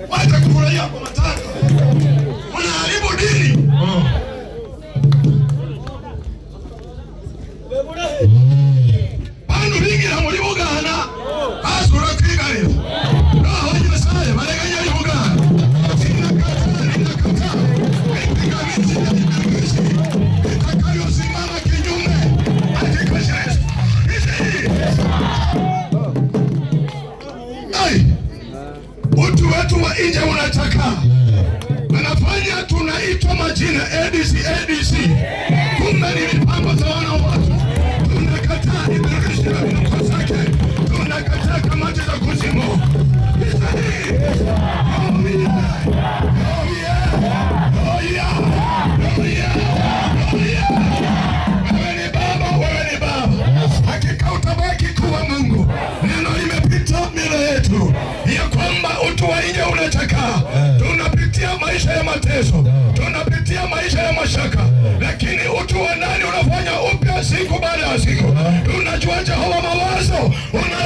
Wacha kufurahia kwa matanga. Mnaharibu dini. Bandu bingira muri Buganda basura kwigarira. Roho Nyasaye bareganya Buganda. Sinakataa, ninakataa. Vipingamizi vya ibilisi vitakavyosimama kinyume katika Yesu. Ai, utu wetu wa nje unachakaa, anafanya tunaitwa majina ADC, ADC, kumbe ni mipango za wana wa watu. Tunakataa ibilisi na vinuko zake, tunakataa kamati za kuzimu. Oh yeah. Oh yeah. Oh yeah. Oh yeah. Oh yeah. Wewe ni Baba, wewe ni Baba, hakika utabaki kuwa Mungu. Neno limepita mbele yetu ya kwamba utu wa nje unachakaa. Tunapitia maisha ya mateso, tunapitia maisha ya mashaka, lakini utu wa ndani unafanya upya siku baada ya siku. Tunajua Jehova mawazo una